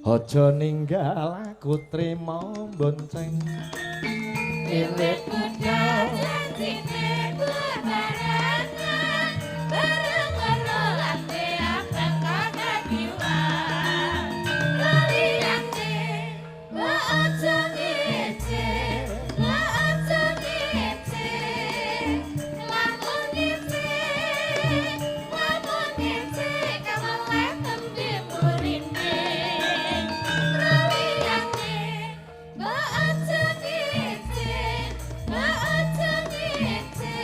Aja ninggal aku trimo bonceng. Ilit budal janjine bebarengan bareng karo ate abang kakagiwa. Liyane mbok aja ngece, mbok aja ngece. Lamun ngece, lamun ngece kaweleh tembe mburine. Liyane mbok aja ngece, mbok aja ngece.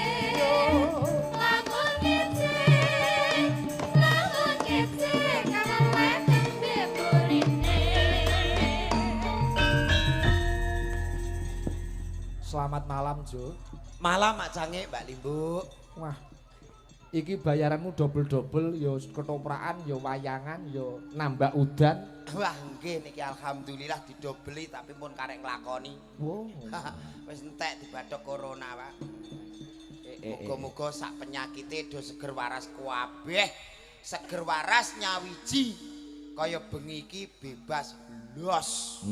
Lamun ngece, lamun ngece kaweleh tembe mburine. Selamat malam, Jo. Malam Mak Cange, Mbak Limbuk. Wah. Iki bayaranmu dobel-dobel ya ketoprakan, ya wayangan, ya nambah udan. Wah, nggih niki alhamdulillah didobeli tapi pun karek nglakoni. Wow. Wis entek dibathok corona, Pak. Muga-muga sak penyakite do seger waras kabeh. Seger waras nyawiji kaya bengi iki bebas los.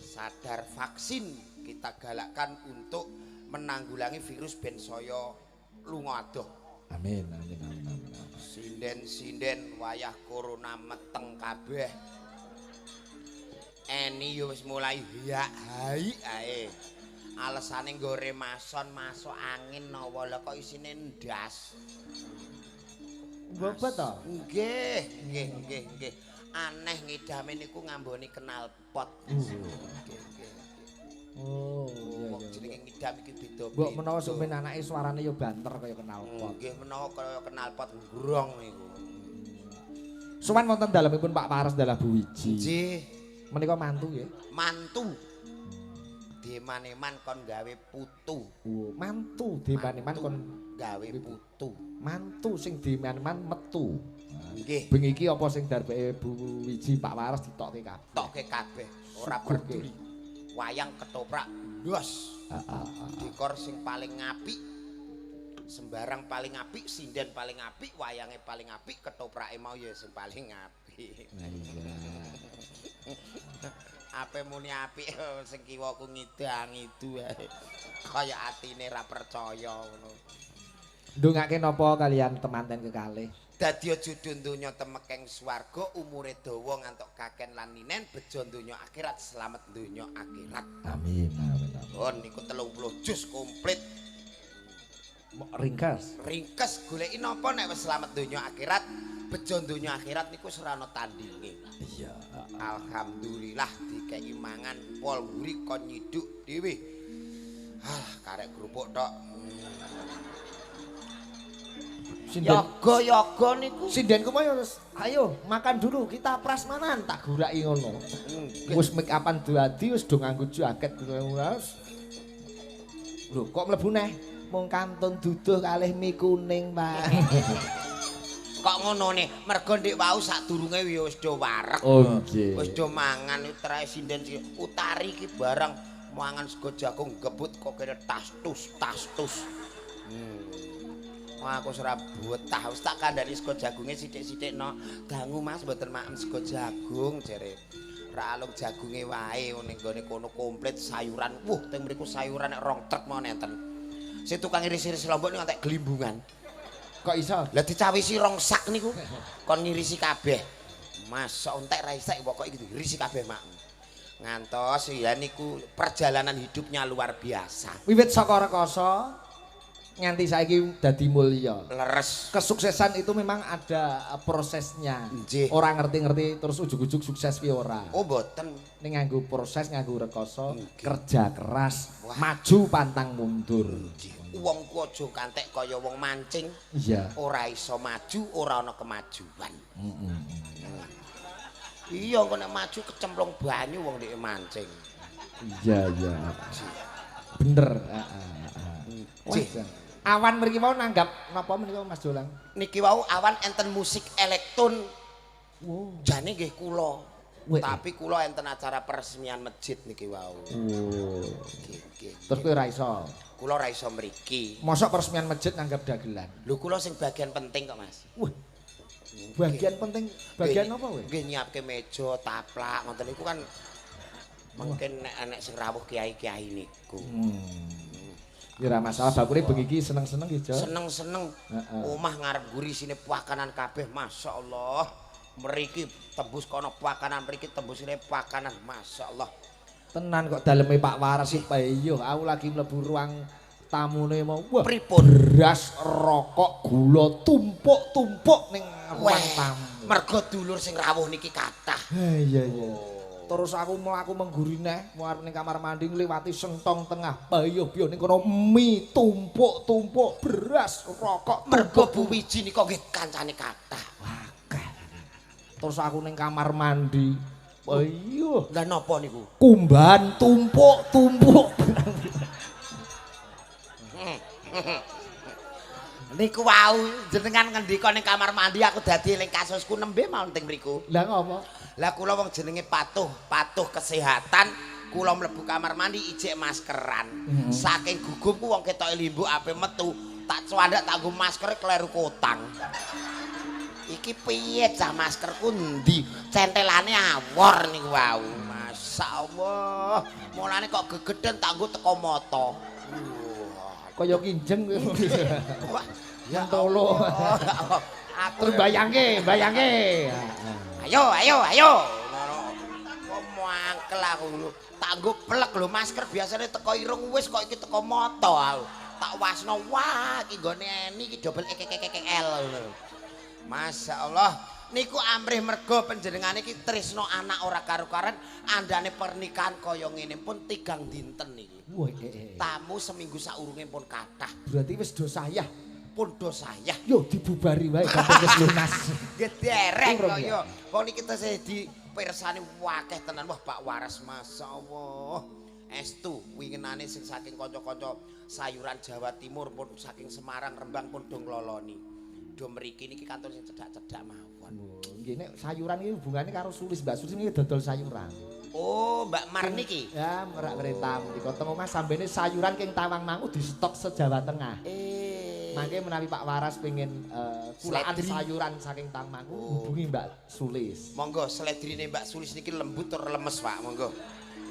Sadar vaksin kita galakkan untuk menanggulangi virus ben saya lunga adoh. Amin, amin, amin, amin. Sinden-sinden wayah corona meteng kabeh. Eni yo wis mulai hiak haik ae. Alesane nggo remason masuk angin nawa lha kok isine ndas. Bobot to? Nggih, nggih, nggih, nggih. Aneh ngidame niku ngamboni knalpot. Nggih, nggih. Oh, iya Wong iya. jenenge ngidam iki beda-beda. Mbok menawa sumen anake suarane ya banter kaya knalpot. Nggih menawa kaya knalpot ngrong niku. Sowan wonten dalemipun Pak Pares dalah Bu Wiji. Nggih. Menika mantu nggih. Mantu. Deman-eman kon gawe putu. Oh, mantu deman-eman kon gawe putu. Mantu sing deman-eman metu. Nggih. Bengi iki apa sing darbeke Bu Wiji Pak Waras ditokke kabeh. Tokke kabeh, ora peduli. Wayang ketoprak ndos. Heeh. Dekor sing paling apik. Sembarang paling apik, sinden paling apik, wayange paling apik, ketoprake mau ya sing paling apik. Nah iya. Ape muni apik sing kiwa ku ngidang idu ae. Kaya atine ra percaya ngono. Ndongake napa kalian temanten kekalih? Dadi judul donya temekeng swarga, umure dawa ngantok kaken lan ninen, bejo donya akhirat, selamat donya akhirat. Amin, amin, amin. Oh niku 30 juz komplit. Ringkes. Ringkes goleki napa nek wis selamat donya akhirat, bejo donya akhirat niku wis ora ana tandinge. Iya. Alhamdulillah dikeki mangan pol mburi kon nyiduk dhewe. Ah, karek kerupuk tok. Sinden, Yoga-yoga niku. sindenku mau ya wis, ayo makan dulu kita prasmanan tak guraki ngono. Wis make upan dadi wis do nganggo jaket wis. Lho kok mlebu neh? Mung kantun duduh kalih mie kuning, Pak. Kok ngono nih, mergo ndek wau sadurunge ya wis do wareg. Oh nggih. Wis do mangan trae sinden sing utari iki barang mangan sego jagung gebut kok kene tas tus tas tus. Wah aku ora betah wis tak kandhani sego jagunge sithik-sithik no. Dangu Mas mboten maem sego jagung jere. Ra alung jagunge wae ning gone kono komplit sayuran. Wuh teng mriku sayuran nek rong truk mau nenten. Sing tukang iris-iris lombok niku ngantek gelimbungan. Kok iso? Lah dicawisi rong sak niku kon ngirisi kabeh. Masuk entek ra isek pokoke iki diirisi kabeh mak. Ngantos ya niku perjalanan hidupnya luar biasa. Wiwit saka rekoso nganti saiki dadi mulya. Leres. Kesuksesan itu memang ada prosesnya. Nggih. Ora ngerti-ngerti terus ujug-ujug sukses piye ora. Oh mboten. Ning nganggo proses, nganggo rekoso, Nggih. kerja keras, Wah. maju pantang mundur. Nggih. Wong ku aja kantek kaya wong mancing. Iya. Ora iso maju, ora ana kemajuan. Iya engko nek maju kecemplung banyu wong dhek mancing. Iya, iya. Bener, heeh, heeh. Wah, Nggih. Awan mriki wau nanggap napa menika Mas Jolang? Niki wau awan enten musik elektron. Wow. Jane nggih kula. Weh. Tapi kula enten acara peresmian masjid niki wau. Oh. Nggih, nggih. Terus kowe ora iso. Kula ora iso mriki. Mosok peresmian masjid nanggap dagelan. Lho kula sing bagian penting kok, Mas. Wah. Bagian penting, bagian apa kowe? Nggih nyiapke meja, taplak, ngoten niku kan mungkin nek enek sing rawuh kiai-kiai niku. Ya ora masalah bakure bengi iki seneng-seneng nggih, Jo. Seneng-seneng. Omah ngarep mburi sine pakanan kabeh, masyaallah. Mriki tembus kono pakanan, mriki tembus sine pakanan, masyaallah. Tenan kok daleme Pak Waras iki iya, aku lagi mlebu ruang tamune mau. Wah, pripun? Beras, rokok, gula tumpuk-tumpuk ning ruang tamu. Mergo dulur sing rawuh niki kathah. Iya iya. Terus aku mlaku mengguri neh, mau arep ning kamar mandi ngliwati sentong tengah. Bayuh-bayuh ning kono mie tumpuk-tumpuk, beras, rokok. Mergo Bu Wiji nika nggih kancane kathah. Akeh. Terus aku ning kamar mandi. Bayuh. Lah napa niku? Kumbahan tumpuk-tumpuk. Niku wau jenengan ngendika ning kamar mandi aku dadi eling kasusku nembe mawon teng mriku. Lah ngopo? Lah kula wong jenenge patuh, patuh kesehatan, kula mlebu kamar mandi ijek maskeran. Saking gugupku wong ketoke limbuk ape metu, tak cuandak tak nggo masker kleru kotang. Iki piye cah maskerku endi? Centelane awor niku wau. Masyaallah. Mulane kok gegeden tak nggo teko mata. Kaya kinjeng. Wah, ya Mentolo. Aku terus bayangke, bayangke. Ayo, ayo, ayo. Ngono. Kok mangkel aku lho. Tak nggo plek lho masker biasane teko irung wis kok iki teko mata aku. Tak wasno wah iki nggone Eni iki dobel EKKKL lho. Masyaallah. Niku amrih mergo panjenengane iki tresno anak ora karo-karan, andane pernikahan kaya ngene pun 3 dinten niki. Wah, tamu seminggu saurunge pun kathah. Berarti wis do sayah. Pun do sayah. Yo dibubari wae kabeh wis lunas. Nggih dereng kok yo. Wong niki tesih dipirsani akeh tenan. Wah, Pak Waras masyaallah. Estu wingenane sing saking kanca-kanca sayuran Jawa Timur pun saking Semarang Rembang pun do ngloloni. Do mriki niki kantor sing cedhak-cedhak mawon. Nggih nek sayuran iki hubungane karo Sulis, Mbak Sulis niki dodol sayuran. Oh, Mbak Mar niki. Ya, merak kereta mriko teng omah sambene sayuran king Tawangmangu di stok se-Jawa Tengah. Mangke menawi Pak Waras pengin kulaan sayuran saking Tawangmangu hubungi Mbak Sulis. Monggo seledrine Mbak Sulis niki lembut tur lemes, Pak. Monggo.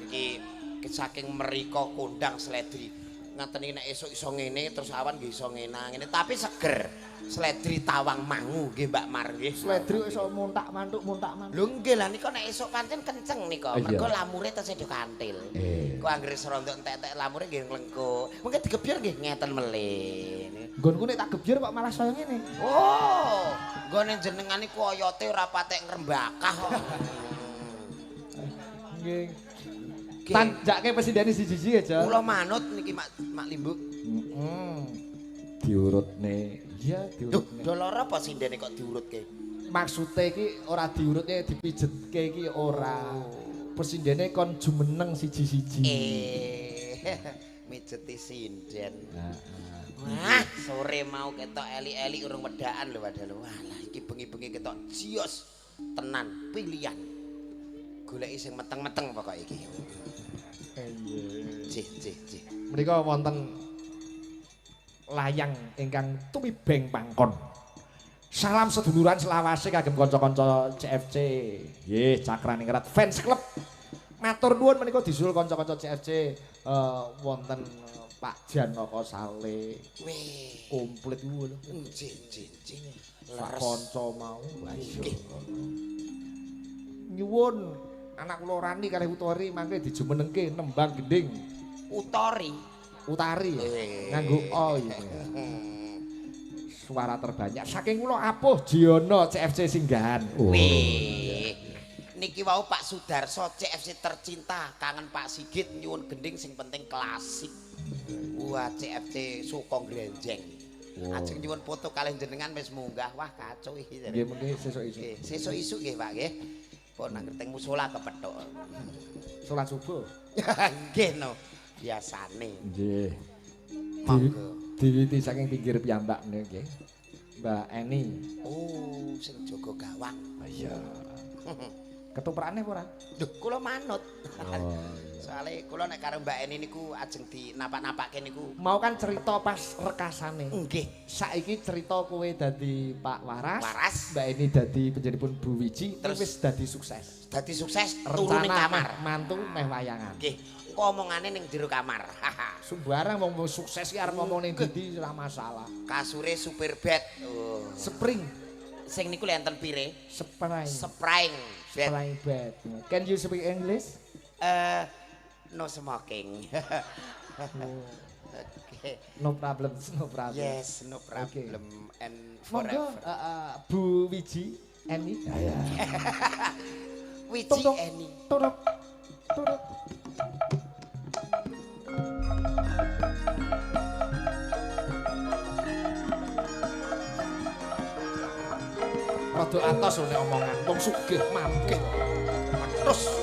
Iki saking mriko kondang seledri. Ngaten iki nek esuk iso ngene terus awan nggih iso ngene ngene tapi seger. Seledri Tawangmangu nggih Mbak Mar nggih. Seledri iso muntak-mantuk muntak-mantuk. Lho nggih lah nika nek esuk pancen kenceng nika. Mergo lamure tesih do kantil. Kok anggere serondok entek-entek lamure nggih nglengkuk. Mungkin digebyur nggih ngeten melih. Nggonku nek tak gebyur kok malah saya ngene. Oh, nggone jenengan niku oyote ora patek ngrembakah kok. Nggih. Tanjake presindene siji-siji ya, Jo. Kula manut niki Mak Limbuk. Heeh. Diurutne. Iya, diurutne. Duh, do lara apa sindene kok diurutke? Maksude iki ora diurutke dipijetke iki ora. Presindene kon jumeneng siji-siji. Mijeti sinden. Wah, sore mau ketok eli-eli urung wedaan lho padahal. Walah iki bengi-bengi ketok jios tenan pilihan. Goleki sing meteng-meteng pokoke iki. Iya. Cih, cih, cih. Menika wonten layang ingkang tumibeng pangkon. Salam seduluran selawase kagem kanca-kanca CFC. Nggih, Cakraningrat Fans Club. Matur nuwun menika disusul kanca-kanca CFC wonten Pak Janaka Saleh. Wih, komplit kuwi lho. Nggih, nggih, nggih. Sak kanca mau. Nggih. Nyuwun anak kula Rani kalih Utari mangke dijumenengke nembang gending. Utari. Utari. Nganggo o iki. Suara terbanyak saking kula Apuh Jiono CFC Singgahan. Wih. Niki wau Pak Sudarso CFC tercinta, kangen Pak Sigit nyuwun gending sing penting klasik. Wah, CFC suka grenjeng. Ajeng nyuwun foto kalih jenengan wis munggah. Wah, kacau iki. Nggih, mengke sesuk isuk. Sesuk isuk nggih, Pak nggih. Pun anggere teng musala kepethuk. Salat subuh. Nggih no. Biasane. Nggih. Monggo. Diwiti saking pinggir piyambak nggih. Mbak Eni. Oh, sing jaga gawang. Iya. Ketoprakane apa ora? Lho, kula manut. Oh, iya. Soale kula nek karo Mbak Eni niku ajeng dinapak-napake niku. Mau kan cerita pas rekasane. Nggih. Saiki cerita kowe dadi Pak Waras, Waras. Mbak Eni dadi panjenenganipun Bu Wiji, terus wis dadi sukses. Dadi sukses turu ning kamar. Mantu meh wayangan. Nggih. Engko omongane ning jero kamar. Sembarang wong sukses ki arep ngomong ning ndi ora masalah. Kasure super bed. Oh. Spring. Sing niku lho enten pire? Spring. Spring bed. Spring bed. Can you speak English? No smoking. Okay. No problem, no problem. Yes, no problem. Okay. And monggo Bu Wiji Eni. Ya. Wiji Eni. Turuk. Turuk. Rada atos nek omongan. Wong sugih mampu. Terus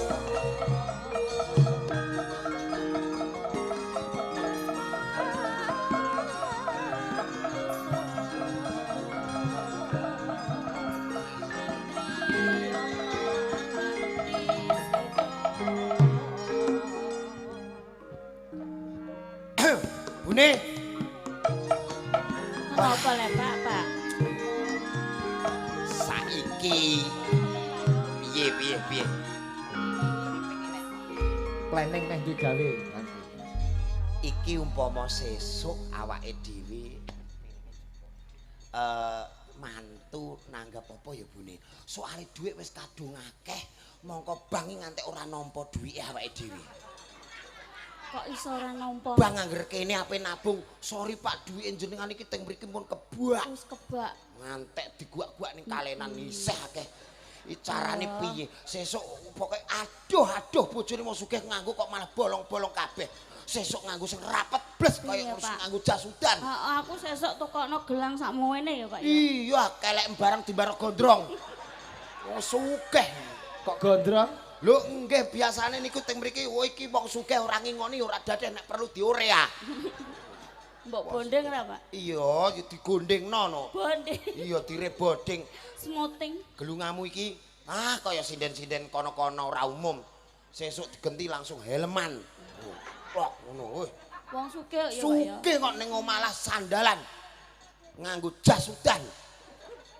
Bune. Apa le, Pak, Pak? Saiki piye piye piye? Planning neh digawe. Iki umpama sesuk awake dhewe mantu nanggap apa ya Bune? Soale dhuwit wis kadung akeh, mongko bank ngantek ora nampa dhuwite awake dhewe. Kok iso ora nampa? Bang angger kene ape nabung, sorry Pak, duwike jenengan iki teng mriki pun kebak. Wis kebak. Ngantek diguak-guak ning kalenan isih akeh. Iki carane piye? Sesuk pokoke aduh-aduh bojone wong sugih nganggo kok malah bolong-bolong kabeh. Sesuk nganggo sing rapet bles kaya nganggo jas udan. Heeh, aku sesuk tukokno gelang sakmoene ya, Pak ya. Iya, kelek barang dibareng gondrong. Wong sugih kok gondrong? Lho nggih biasane niku teng mriki oh iki wong sugih ora ngingoni ora dadeh nek perlu diorea. Mbok bonding ora, Pak? Iya, ya digondingno no. Bonding. Iya, direboding. Smoothing. Gelungamu iki ah kaya sinden-sinden kono-kono ora umum. Sesuk digenti langsung helman. Wah, ngono weh. Wong sugih ya, Pak ya. Sugih kok ning omah lah sandalan. Nganggo jas udan.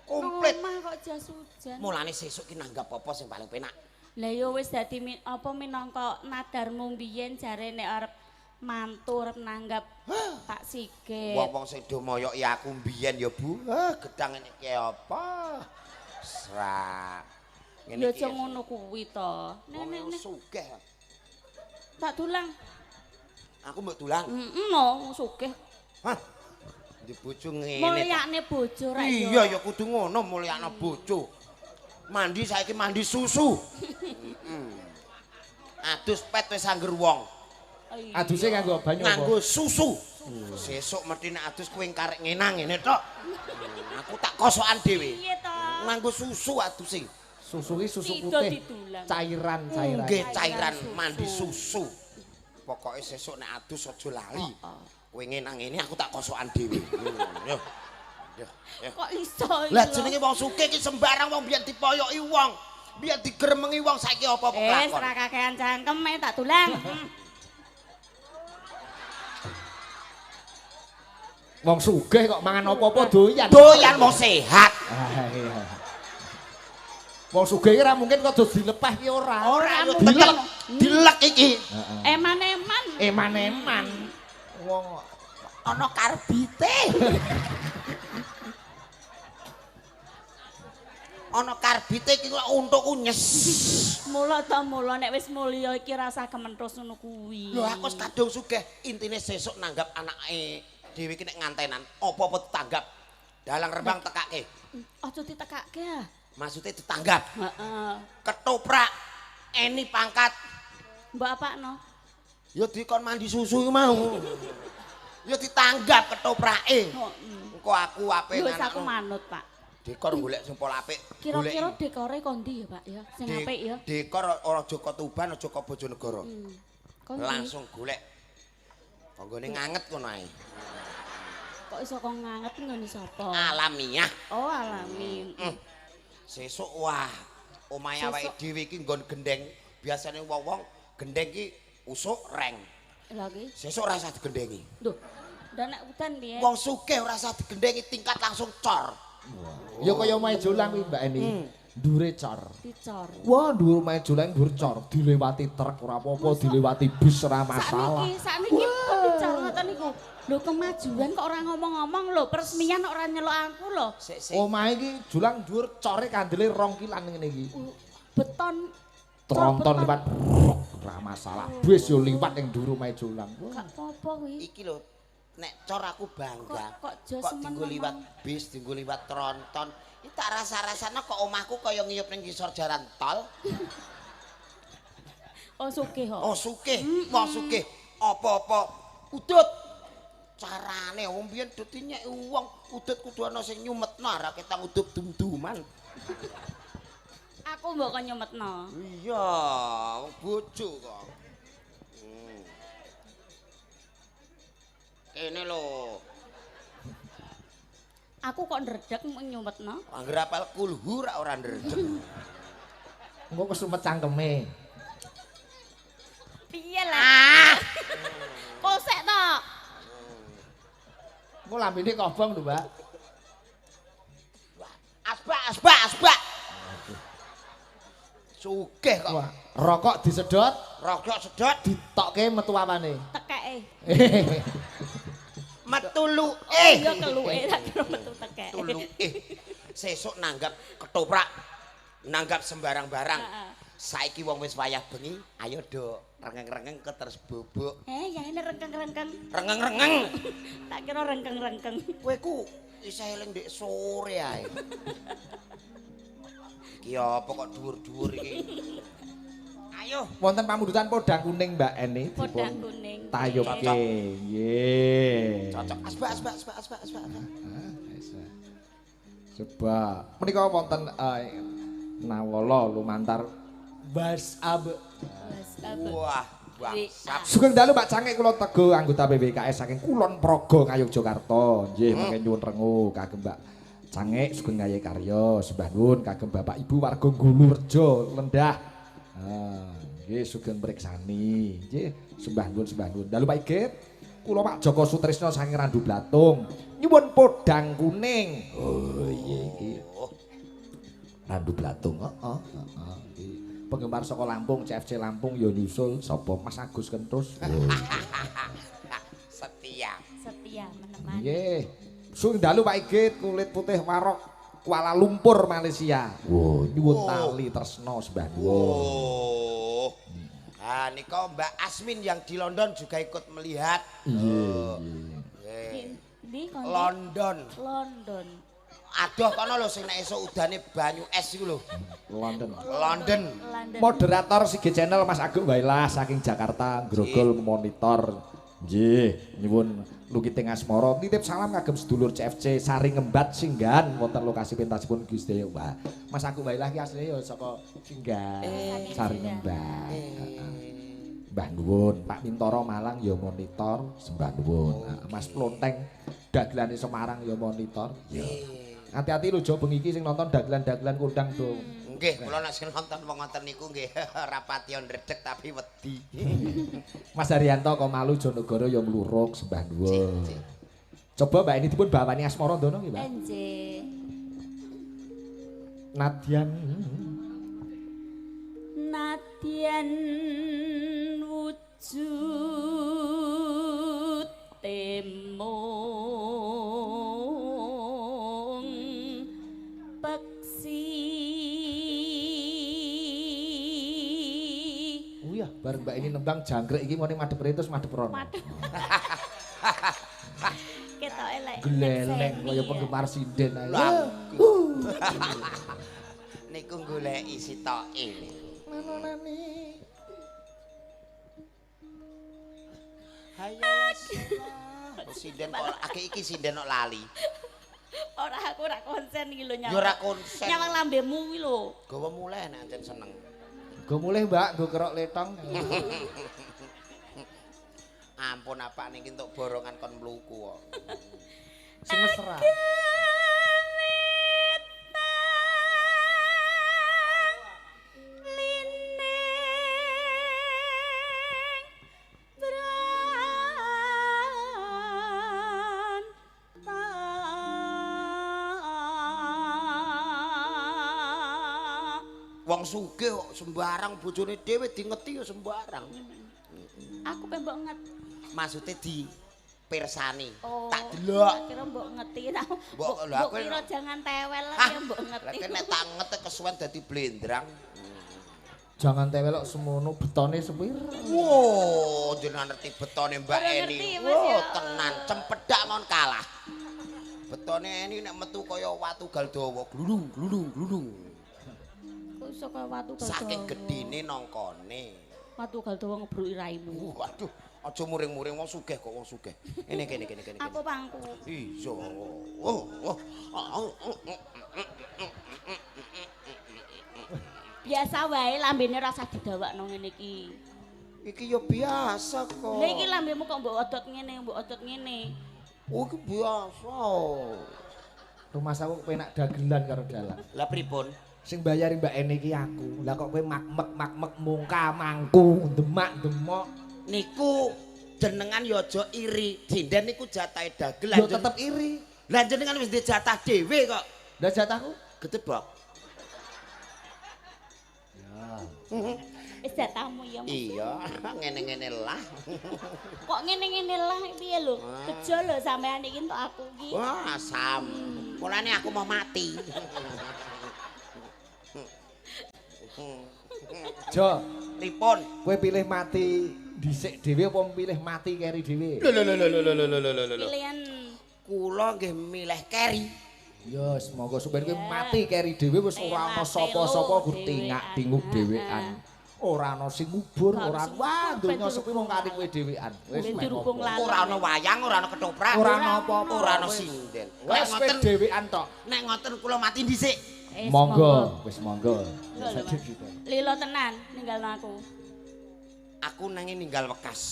Komplit. Omah kok jas udan. Mulane sesuk ki nanggap apa sing paling penak? Lah ya wis dadi apa minangka nadarmu mbiyen jare nek arep mantu arep nanggap Pak Sigit. Wong-wong sing do moyoki aku mbiyen ya Bu. Hah, gedang ngene iki apa? Srak. Ngene iki. Ya aja ngono kuwi to. Nek nek sugih. Tak tulang. Aku mbok tulang. Heeh no, wong sugih. Hah. Di bojo ngene. Mulyakne bojo rek ya. Iya ya kudu ngono mulyakne bojo. Mandi saiki mandi susu. Adus pet wis angger wong. Aduse nganggo banyu apa? Nganggo susu. Sesuk mesti nek adus kowe karek ngenang ngene tok. Aku tak kosokan dhewe. Piye to? Nganggo susu aduse. Susu iki susu putih. Cairan-cairan. Nggih, cairan mandi susu. Pokoke sesuk nek adus aja lali. Kowe ngenang ngene aku tak kosokan dhewe. Yo. Kok iso? Lah jenenge wong sugih iki sembarang wong biyen dipoyoki wong, biyen digremengi wong saiki apa-apa kelakon. Wis ora kakean cangkeme tak tulang. Wong sugih kok mangan apa-apa doyan. Doyan wong sehat. Ah iya. Wong sugih iki ora mungkin kok dilepeh ki ora. Ora dilek, dilek iki. Eman-eman. Eman-eman. Wong ana karbite. Ana karbite iki kok untukku nyes. Mula ta mula nek wis mulya iki rasah kementhus ngono kuwi. Lho aku wis kadung sugih, intine sesuk nanggap anake dhewe iki nek ngantenan, apa-apa ditanggap. Dalang Rembang tekake. Aja ditekake ah. Maksude ditanggap. Heeh. Ketoprak Eni pangkat. Mbok apakno? Ya dikon mandi susu iku mau. Ya ditanggap ketoprake. Engko aku ape Ya wis aku manut, Pak. Dekor golek sing pola apik. Kira-kira dekore ko ndi ya, Pak ya? Sing apik ya. Dekor ora aja kok Tuban, aja kok Bojonegoro. Langsung golek. Tanggane nganget kono ae. Kok iso kok nganget nggone sapa? Alamiah. Oh, alami. Sesuk wah, Omahe awake dhewe iki nggon gendeng. Biasane wong-wong gendeng iki usuk reng. Lha iki sesuk ora usah digendengi. Lho, ndak nek udan piye? Wong sugih ora usah digendengi, tingkat langsung cor. Ya kaya omahe Jolang kuwi Mbak Eni. Ndure cor. Dicor. Wah, dhuwur omahe Jolang dhuwur cor, dilewati truk ora apa-apa, dilewati bis ora masalah. Sakniki kok dicor ngoten niku. Lho kemajuan kok ora ngomong-ngomong lho, peresmian kok ora nyeluk aku lho. Omahe iki Jolang dhuwur core kandele 2 kilan ngene iki. Beton tronton liwat ora masalah. Bis yo liwat ning dhuwur omahe Jolang. Gak apa-apa kuwi. Iki lho nek cor aku bangga. Kok dinggo liwat bis, dinggo liwat tronton. Iki tak rasa-rasane kok omahku kaya ngiyup ning ngisor jalan tol. Oh sugih kok. Oh sugih, wong sugih. Apa-apa udut. Carane wong biyen do dinyek wong udut kudu ana sing nyumetno ora ketang udut dum-duman. Aku mbok kon nyumetno. Iya, wong bojo kok. Kene lho. Aku kok ndredeg nyumetno. Angger apal kulhu ra ora ndredeg. Engko kesumet cangkeme. Piye lah? Kosek to. Engko lambene kobong lho, Mbak. Asbak, asbak, asbak. Sugih kok. Wah, rokok disedot, rokok sedot ditokke metu awane. Tekeke. Metu luke. Iya keluke tak kira metu tekeke. Tuluke. Sesuk nanggap ketoprak, nanggap sembarang barang. Saiki wong wis wayah bengi, ayo do rengeng-rengeng ke terus bobok. Ya ini rengkeng-rengkeng. Rengeng-rengeng. Tak kira rengkeng-rengkeng. Kowe ku isih eling ndek sore ae. Iki apa kok dhuwur-dhuwur iki? Ayo. Wonten pamundutan podang kuning Mbak Eni podang kuning. Tayubke. Nggih. Cocok. Asbak asbak asbak asbak asbak. Coba menika wonten nawala lumantar WhatsApp. Wah, WhatsApp. Sugeng dalu Pak Cangik kula Tego anggota PWKS saking Kulon Progo Ngayogyakarta. Nggih, mangke nyuwun rengu kagem Mbak Cangik sugeng gawe karya sembah nuwun kagem Bapak Ibu warga Gulurejo Lendah. Nggih sugeng mriksani. Nggih, sembah nuwun sembah nuwun. Dalu Pak Igit, kula Pak Joko Sutrisno saking Randu Blatung. Nyuwun podang kuning. Oh iya iki. Randu Blatung, heeh, heeh. Penggemar saka Lampung, CFC Lampung ya nyusul sapa Mas Agus Kentus. Setia. Setia menemani. Nggih. Sugeng dalu Pak Igit, kulit putih warok Kuala Lumpur Malaysia. Wow, nyuwun tali tresno sembah nuwun. Oh. Ah nika Mbak Asmin yang di London juga ikut melihat. Nggih. Di London. London. Aduh kono lho sing nek esuk udane banyu es iku lho. London. London. Moderator Sige Channel Mas Agung Wailah saking Jakarta grogol monitor. Nggih, nyuwun lukiting asmara nitip salam kagem sedulur CFC Sari Ngembat Singgahan wonten lokasi pentasipun Gusti. Wah, Mas Agung Wailah ki asline ya saka Singgahan Sari Ngembat. Mbah nuwun, Pak Mintoro Malang ya monitor, sembah nuwun. Mas Plonteng dagelane Semarang ya monitor. Ya. Hati-hati lho Jo bengi iki sing nonton dagelan-dagelan kondang do. Nggih, kula nek sing nonton wong ngoten niku nggih rapati ndredeg tapi wedi. Mas Haryanto kok malu Jonegoro ya mluruk sembah nuwun. Coba Mbak ini dipun bawani asmara ndono nggih, Mbak. Nggih. Nadyan Nadyan wujud temung peksi. Oh iya, bareng Mbak ini nembang jangkrik iki mone madhep rene terus madhep rono. Ketoke lek gleleng kaya penggemar sinden ae. Niku goleki sitoke. Manonane. Hayo. Sinden kok akeh iki sinden kok lali. Ora aku ora konsen iki lho nyawang. Ya ora konsen. Nyawang lambemu kuwi lho. Gawa mulih nek ancen seneng. Go mulih Mbak, nggo kerok letong. Ampun apane iki entuk borongan kon mluku kok. Sing mesra. Wong sugih kok sembarang bojone dhewe dingeti ya sembarang. Aku pe mbok nget. Maksude di pirsani. Oh, tak delok. Tak kira mbok ngeti ta. Mbok kira jangan tewel ya mbok ngeti. Lah nek tak nget kesuwen dadi blendrang. Jangan tewel kok semono betone sepira. Wo, jenengan ngerti betone Mbak Eni. Wo, tenan cempedak mon kalah. Betone Eni nek metu kaya watu galdawa, glulung glulung glulung. Kok iso kaya watu galdawa? Saking gedine nangkane. Watu galdawa ngebruki raimu. Waduh, aja muring-muring wong sugih kok wong sugih. Kene kene kene kene. Aku pangku. Iya. Oh, oh. Biasa wae lambene ora usah didawakno ngene iki. Iki ya biasa kok. Lha iki lambemu kok mbok odot ngene, mbok odot ngene. Oh, iki biasa. Rumah saku penak dagelan karo dalang. Lah pripun? Sing bayari Mbak Eni iki aku. Lah kok kowe makmek-makmek mungka mangku, demak-demok. Niku jenengan ya aja iri. Dinden niku jatahe dagelan. Ya tetep iri. Lah jenengan wis ndek jatah dhewe kok. Lah jatahku gedebok. Wis jatahmu ya Mas. Iya, ngene-ngene lah. Kok ngene-ngene lah piye lho? Bejo lho sampean iki entuk aku iki. Wah, asam. Mulane aku mau mati. Jo, pripun? Kowe pilih mati dhisik dhewe apa pilih mati keri dhewe? Lho lho lho lho lho lho lho lho. Pilihan kula nggih milih keri. Ya, semoga sampeyan kowe mati keri dhewe wis ora ana sapa-sapa gur tingak-tinguk dhewean. Ora ana sing ngubur, ora wah donya sepi mung kari kowe dhewean. Wis ora ana wayang, ora ana ketoprak, ora ana apa-apa, ora ana sinden. Nek ngoten dhewean tok. Nek ngoten kula mati dhisik. Monggo, wis monggo. Lilo tenan ninggalno aku. Aku nanging ninggal wekas.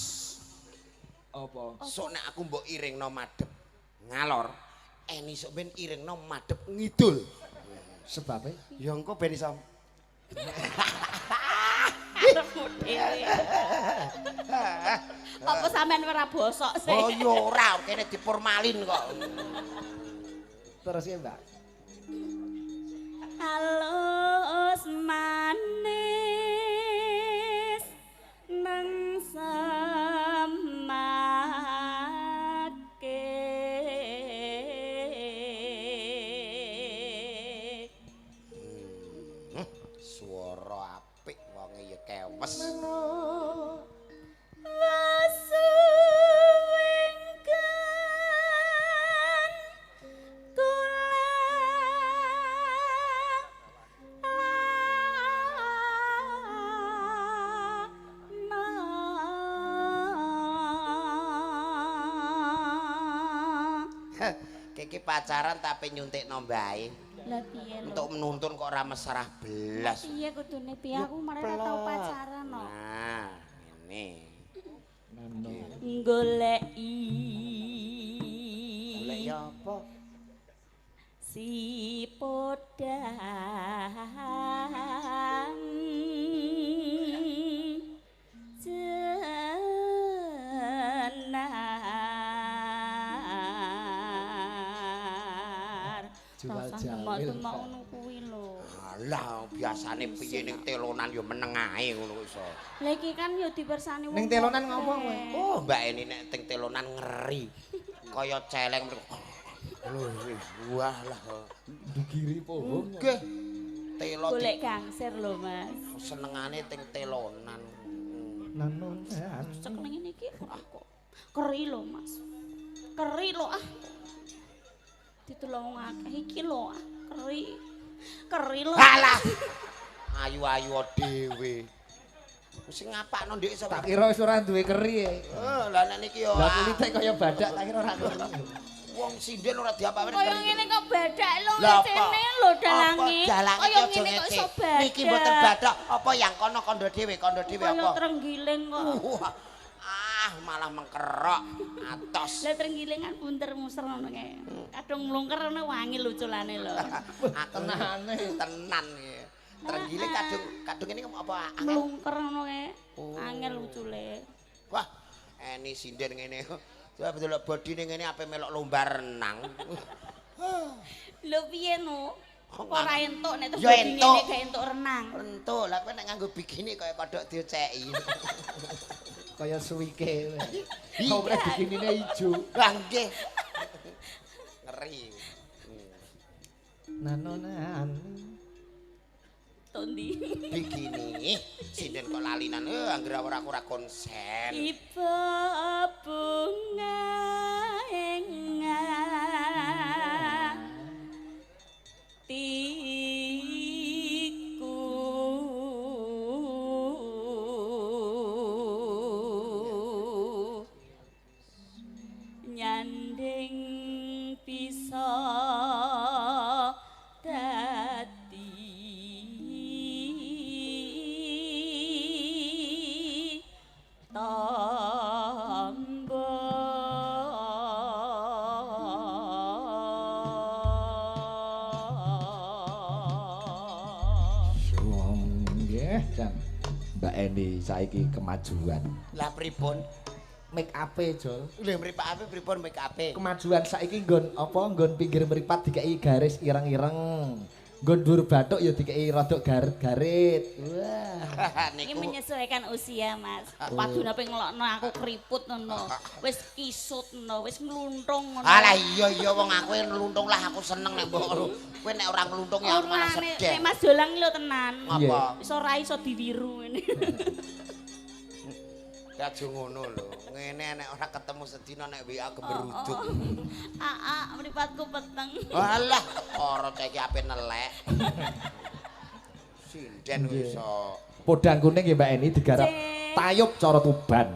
Apa? Sok nek aku mbok iringno madhep ngalor, Eni sok ben iringno madhep ngidul. Sebabe? Ya engko ben iso. Karepmu dhewe. Apa sampean ora bosok sih? Oh ya ora, kene diformalin kok. Terus ya, Mbak. Halus manis nang semake. Suara apik wonge ya kewes. Kiki pacaran tapi nyuntikno mbae. Lah piye lho? Untuk menuntun kok ora mesrah belas. Piye kudune piye aku mare ora tau pacaran no. Nah, ngene. Goleki. Golek ya apa? Si podang jenar. Mau ngono kuwi lho. Alah, biasane piye ning telonan ya meneng ae ngono iso. Lah iki kan ya dipersani wong. Ning telonan ngomong kowe. Oh, Mbak Eni nek teng telonan ngeri. Kaya celeng mriku. Lho, wah lah. Ndugiri pohong. Nggih. Telo golek gangsir lho, Mas. Senengane teng telonan. Nanon. Cek ning ngene iki kok. Keri lho, Mas. Keri lho ah. Ditulung akeh iki lho ah. Keri. Keri lho. Alah. Ayu-ayu dhewe. Sing ngapakno ndek sapa? Tak kira wis ora duwe keri. Heeh, lah nek niki yo. Lah kulite kaya badak tak kira ora keri. Wong sinden ora diapa-apane. Kaya ngene kok badak lho ngene lho dalange. Kaya ngene kok iso badak. Niki mboten badak, apa yang kono kandha dhewe, kandha dhewe apa? Kaya trenggiling kok. Ah, malah mengkerok atos. Lah trenggiling kan bunter muser ngono kae. Kadung mlungker ngono wangi luculane lho. Tenane tenan iki. Trenggiling kadung kadung ini apa angel mlungker ngono kae. Angel lucule. Wah, eni sinden ngene. Coba delok bodine ngene ape melok lomba renang. Lho piye no? Ora entuk nek terus Ya dadi entuk. ngene gak entuk renang. Entuk, lah kowe nek nganggo bikini kaya kodhok dioceki. Kaya suwike. Kok nek bikinine ijo. Lah nggih. Ngeri. Nanonan. Tondi. Bikini, sinden kok lalinan. Anggere ora aku ora konsen. Iba bunga ing atiku nyanding bisa dadi tombo. Nggih, Jan. Mbak Eni saiki kemajuan. Lah pripun? Make up-e, Jol. Lho mripate pripun make up-e? Kemajuan saiki nggon apa nggon pinggir mripat dikeki garis ireng-ireng. Nggon dhuwur bathuk ya dikeki rodok garit-garit. Wah. Ini Niku menyesuaikan usia, Mas. Padune ape ngelokno aku keriput ngono. Wis kisut ngono, wis ngluntung ngono. Alah iya iya wong aku ngluntung lah aku seneng nek mbok ngono. Kowe nek ora ngluntung ya aku malah Ora nek sedih. nek Mas Jolang lho tenan. Ngapa? Iso ora iso diwiru ngene. Ya aja ngono lho. Ngene nek ora ketemu sedina nek WA gemeruduk. Aa, mripatku peteng. Alah, ora cah iki ape nelek. Sinden iso. Podang kuning nggih Mbak Eni digarap Cek. tayub cara Tuban.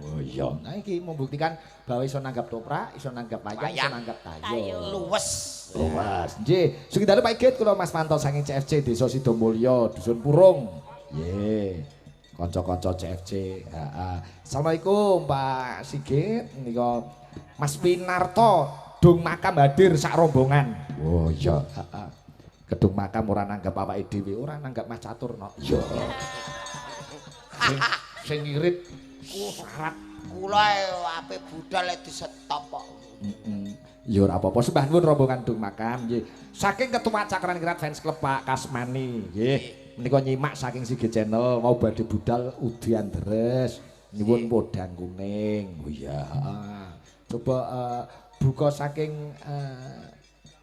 Oh iya. Nah iki membuktikan bahwa iso nanggap toprak, iso nanggap wayang, iso Wayang. nanggap tayub. Tayub. Luwes. Luwes. Nggih, sugih dalu Pak Igit kula Mas Manto saking CFC Desa Sidomulyo, Dusun Purung. Nggih. Kanca-kanca CFC. Heeh. Assalamualaikum Pak Sigit nika Mas Pinarto Dung Makam hadir sak rombongan. Oh iya, heeh. Gedung makam ora nanggap awake dhewe, ora nanggap Mas Catur no. Iya. Sing ngirit syarat. Kula ape budal lek disetop kok. Heeh. Ya ora apa-apa, sembah nuwun rombongan Dung Makam nggih. Saking Ketua Cakran Kirat Fans Club Pak Kasmani nggih. Menika nyimak saking Sigit Channel mau badhe budal udian deres nyuwun podang kuning. Oh iya, heeh. Coba buka saking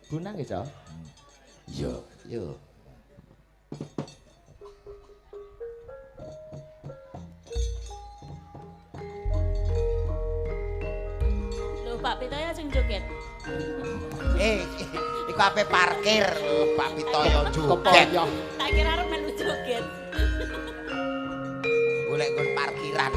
Bonang nggih, Cok. Iya, yo. Lho Pak Pitoyo sing joget. Iku ape parkir Pak Pitoyo joget. Kepoyo. Tak kira arep melu joget. Golek nggon parkiran.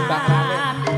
Kembang rame.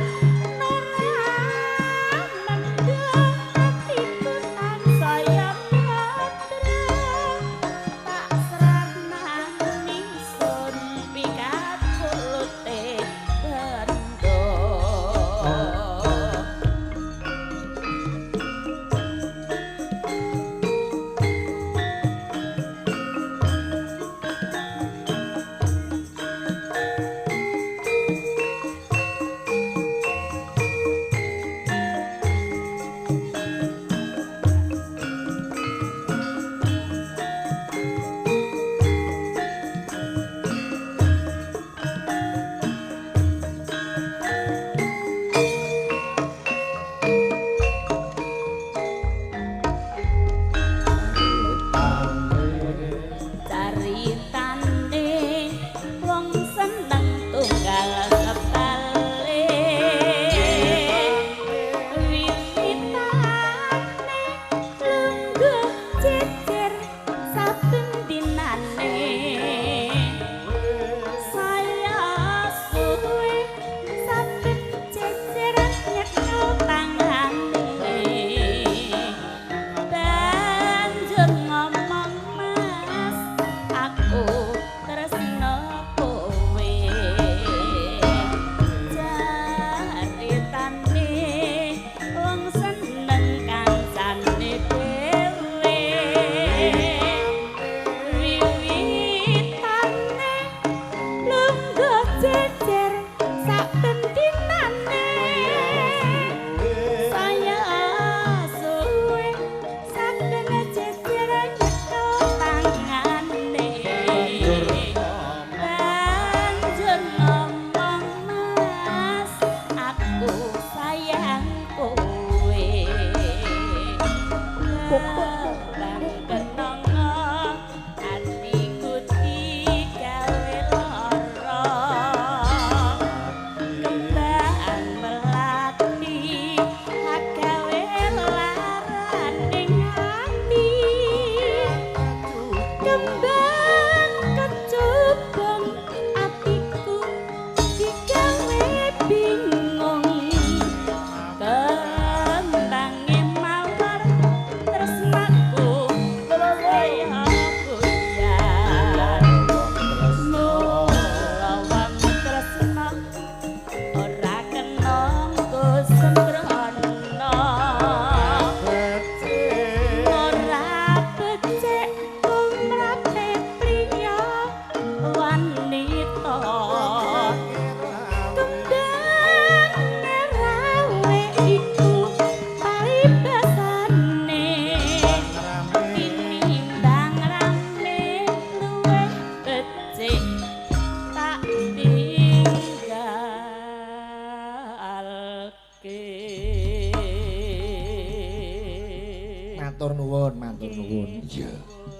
Matur nuwun, matur nuwun. Iya.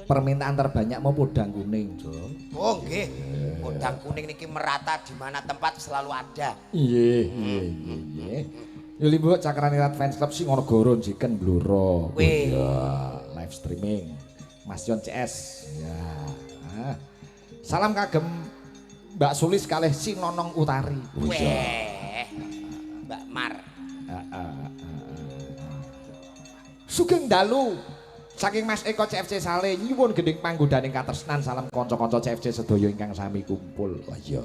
Permintaan terbanyak mau podang kuning, Jo. Oh, nggih. Podang kuning niki merata di mana tempat selalu ada. Nggih, nggih, nggih. Yo Limbuk Cakranirat Fans Club Singonegoro Jiken Blora. Iya, live streaming. Mas Yon CS. Ya. Ah. Salam kagem Mbak Sulis kalih Sinonong Utari. Weh. Mbak Mar. Sugeng dalu saking Mas Eko CFC Sale nyuwun gending panggodaning katresnan salam kanca-kanca CFC sedaya ingkang sami kumpul. Oh iya.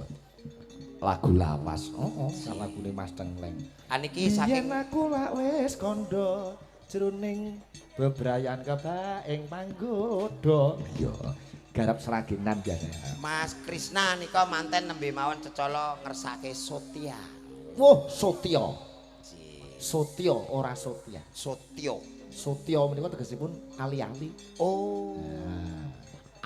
Lagu lawas. Heeh, lagune Mas Tengkleng. Aniki saking yen aku lak wis kandha jroning bebrayan kebak ing panggoda. Iya. Garap seragenan biasanya. Mas Krisna nika manten nembe mawon cecala ngersake Sotia. Wah, Sotia. Sotia ora Sotia. Sotia. Sotia menika tegesipun ali-ali. Oh. Nah.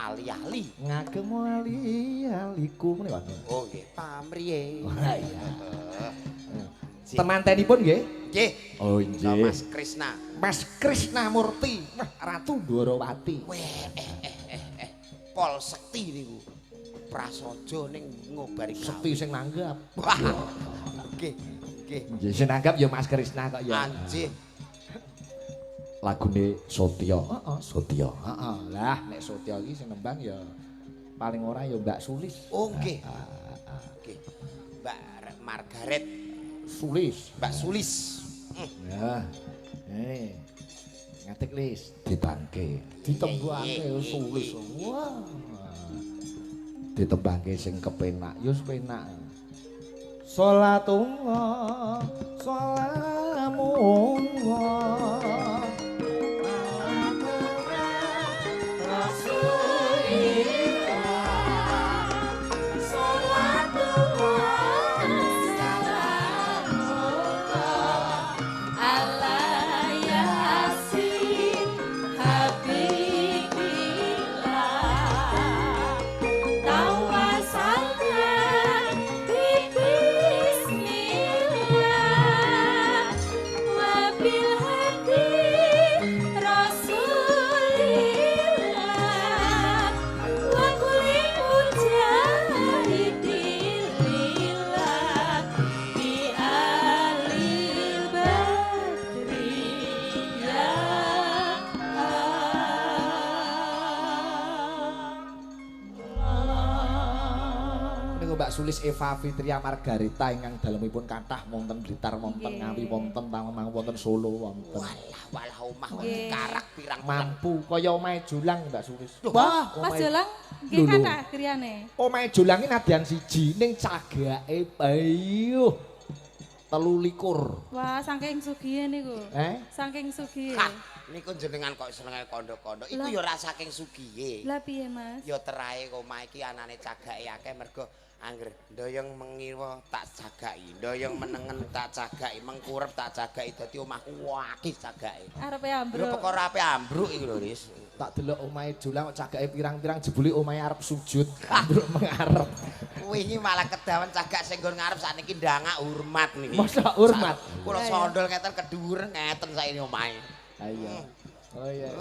Ali-ali. Ngagem ali-aliku menika. Oh nggih, pamriye. Wah iya. Temantenipun nggih? Nggih. Oh nggih. Mas Krisna. Mas Krisna Murti, wah Ratu Ndorowati. Weh, Pol sekti niku. Prasaja ning ngobari sekti sing nanggap. Wah. Nggih, nggih. Nggih sing nanggap ya Mas Krisna kok ya. Anjih. Lagune Sotia. Heeh, Sotia. Heeh. Lah nek Sotia iki sing nembang ya paling ora ya Mbak Sulis. Oh nggih. Nggih. Mbak Margaret Sulis. Mbak Sulis. Ya. Ngatik Lis, ditangke. Ditembangke Sulis. Wah. Ditembangke sing kepenak, ya penak. Salatullah, salamullah. Sulis Eva Fitria Margarita ingkang dalemipun kathah wonten Blitar, wonten Ngawi, wonten Tawangmangu, wonten Solo, wonten. Walah walah omah dikarak pirang mampu kaya omahe Jolang Mbak Sulis. Wah, Mas Jolang nggih kathah griyane. Omahe Jolang iki nadyan siji ning cagake ayuh 23. Wah, saking sugihe niku. Saking sugihe. Niku jenengan kok senenge kondo-kondo. Iku ya ora saking sugihe. Lah piye, Mas? Ya terahe omah iki anane cagake akeh mergo angger ndoyong mengiwa tak cagaki, ndoyong menengen tak cagaki, mengkurep tak cagaki, dadi omahku akeh cagake. Arepe ambruk. Lho perkara ape ambruk iki lho, Ris. Tak delok omahe Jolang kok cagake pirang-pirang jebule omahe arep sujud, ambruk mengarep. Wingi malah kedawan cagak sing nggon ngarep sakniki ndangak hormat niki. Mosok hormat. Kula sondol ngeten kedhuwur ngeten saiki omahe. Ha iya. Oh iya.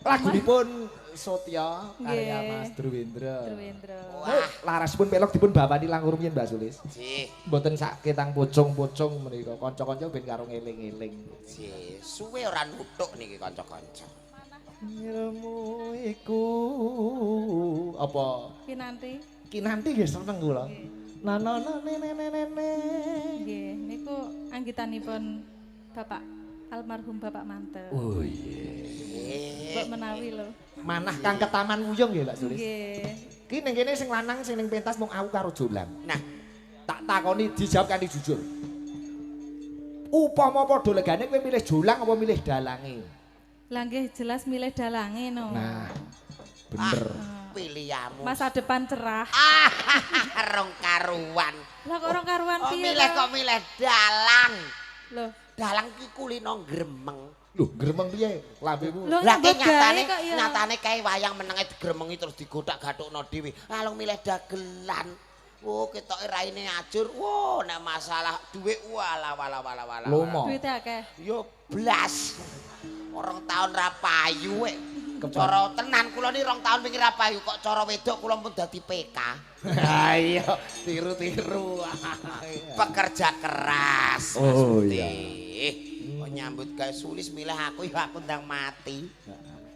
Lagunipun Sotya karya Mas Druwendra. Druwendra. Wah, larasipun pelog dipun bawani langkung rumiyin Mbak Sulis. Nggih. Mboten sak ketang pocong-pocong menika kanca-kanca ben karo ngeling-eling. Nggih, suwe ora nuthuk niki kanca-kanca. Ilmu iku apa? Kinanti. Kinanti nggih seneng kula. Na na na ne ne ne ne. Nggih, niku anggitanipun Bapak almarhum Bapak Mantel. Oh iya. Mbok menawi lho. Manah kang ketaman wuyung nggih Mbak Sulis. Nggih. Ki ning kene sing lanang sing ning pentas mung aku karo Jolang. Nah, tak takoni dijawab kanthi jujur. Upama padha legane kowe milih Jolang apa milih dalange? Lah nggih jelas milih dalange no. Nah, bener. Pilihanmu. Masa depan cerah. Ah, rong karuan. Lah kok rong karuan piye? Milih kok milih dalang. Loh, dalang ki kulino gremeng. Lho, gremeng piye lambemu? Lah ki nyatane nyatane kae wayang menenge digremengi terus digothak-gathukno dhewe. Lah milih dagelan. Oh, ketoke raine ajur. Wo, nek masalah dhuwit walah walah walah walah. Duwite akeh. Yo blas. Rong taun ra payu wek. Cara tenan kula ni 2 tahun wingi ra payu kok cara wedok kula pun dadi PK. Ha iya, tiru-tiru. Pekerja keras. Oh iya. Kok nyambut gawe Sulis milih aku ya aku ndang mati.